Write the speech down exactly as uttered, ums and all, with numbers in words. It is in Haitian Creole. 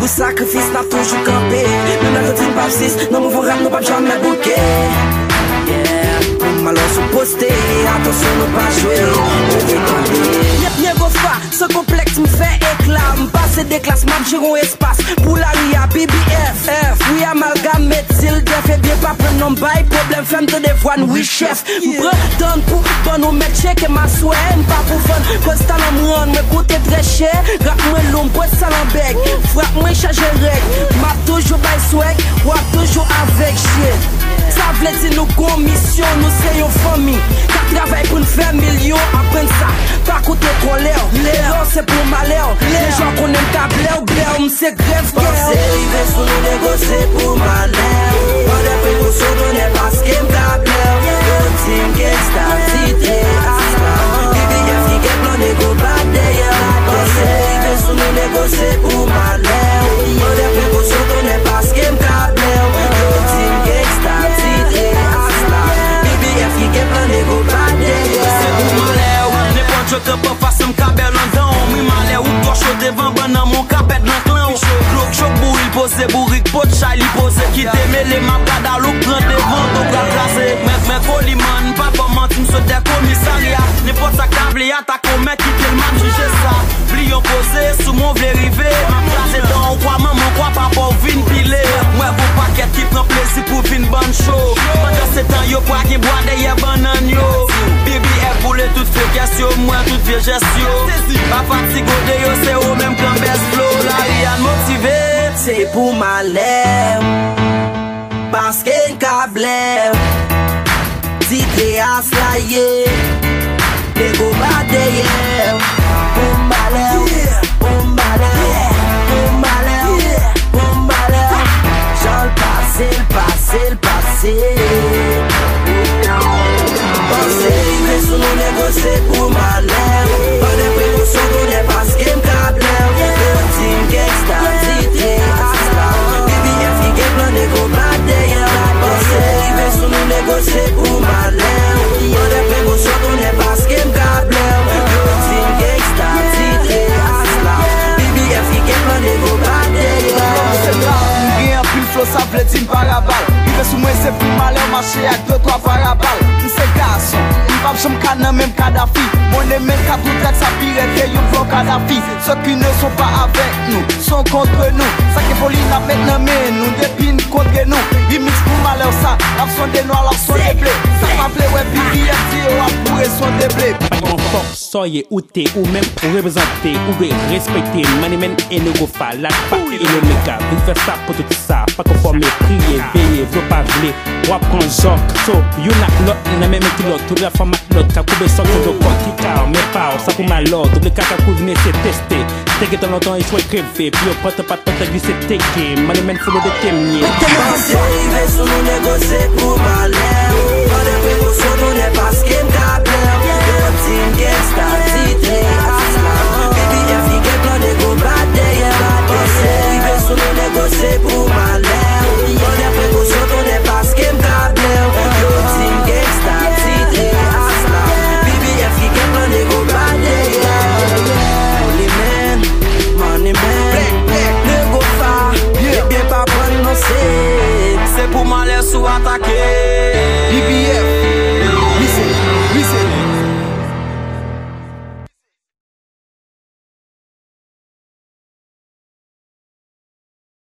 Pou sakrifis n ap toujou kanpe. Menm lè yo di n p ap sis, nan mouvman rap nou p ap janmen bouke. Yeah. Pou malè sou poste, atansyon nou pa jwe. Ou vin tande. Yep, Nego Fa, san konplèks m fè ekla. M pase de klas, m ap jere yon espas. Pou lari a, B B F, F, wi, amalgam, met zil, dèf, ebyen pa pran non bay pwoblèm, fè m tande vwa n, wi, chèf. M pran tan pou ban nou mèt tcheke m aswè, m pa pou vann, koz talan m rann mwen koute trè chè. Rap mwen lou, m pwès talan bèg, frap mwen chaje règ. M ap toujou bay swag, w ap toujou avèg, shit. Sa vle di nou gon misyon, nou se yon fanmi k ap travay pou n fè milyon, aprann sa, pa koute kòlè w. Erè w se pou malè w, lè jan konnen m ka blè w, blè w, m se grèv kè w. Panse rive sou nou, Nego, se pou malè w. Pran de prekosyon, tonnè, paske m ka blè w. Yo di m gangsta, titre asla. B B F ki gen plan, Nego bat dèyè w. Panse rive sou nou, Nego, se pou malè w. Pran de prekosyon, tonnè, paske m ka blè w. Yo di m gangsta, titre asla. B B F ki gen plan, Nego bat dèyè w. Se pou malè w. Nenpòt yo kanpe anfas, m ka bè w nan dan w. M ri malè w, ou twò cho devan bann nan, men w ka pèd nan klan w. Glok chòk bouri, l poze bourik, pot chay li poze, kite mele, m ap gad alouk pran devan, to pral kraze. Mwen, mwen Koliman, pa fè manti, m sot dè komisarya. Nenpòt sa k ta vle atake w, mèt kite l, m ap jije sa. Bliye w poze, sou mwen w vle rive, m ap kraze dan w, kwa manman w, kwa papa w vin pile. Mwen gon pakèt ki pran plezi pou vin bann cho. Pandansetan, yo pral gen bwa dèyè bannann yo. B B F boule tout fekès yo, m wè tout vye jès yo. Pa fatige w de yo, se ou menm k nan bèz flo. Lari a n motive. Se pou malè w, paske n ka blè w. Titre asla ye, Nego bat dèyè w. Pou malè w, pou malè w, pou malè w, pou malè w. Jan l pase, l pase, l pase. Panse rive sou nou, Nego, se pou malè w. Pran de prekosyon, tonnè, paske m ka blè w. Yo di m gangsta, titre asla. B B F ki gen plan, Nego bat dèyè w. Panse rive sou nou, Nego, se pou malè w. Pran de prekosyon, tonnè, paske m ka blè w. Yo di m gangsta, titre asla. B B F ki gen plan, Nego bat dèyè w. M gen anpil flo, sa vle di m parabal. Rive sou mwen, se pou malè w, mache ak de twa parabal. M se gason, m p ap janm ka nan menm Kadafi. Mwen e men ka tou trèt, sa pi rèd ke yon vlò Kadafi. Ceux qui ne sont pas avec nous sont contre nous. Sa ke foli n ap met nan men nou depi n kontre nou. Remix pou malè w sa, n ap sonde nwa, l ap sonde ble. Sa pa vle wè B B F di yo ap boure sonde ble. Yon fòk sòye ou te ou menm ou reprezante, ou dwe respekte Money Man e Nego Fa, la pa e Omega. Vin fè sa pou tout sa, pa konfòme, priye, veye, vle w pa vle, w ap pran jòk. So, youn ak lòt, nan menm kilòt, tout la fanm ak lòt, ka koube sòk, koube kòt, ki ka men pa w, sa pou malè w, double kaka kouzine se teste. Te gentan lontan echwe kreve, pi yo pòt pa t pòt glise teke, Money Man folo de temye. Panse rive sou nou, Nego, se pou malè w. Pran de prekosyon, tonnè, paske m ka blè w. Yo di m gangsta, titre asla. B B F ki gen plan, Nego bat dèyè w. Panse rive sou nou, Nego, se pou malè w. Pran de prekosyon, tonnè, paske m ka blè w. Yo di m gangsta, titre asla. B B F ki gen plan, Nego bat dèyè w. Holy Man, Money Man, Nego Fa, ebyen pa prann non se. Se pou malè w atake.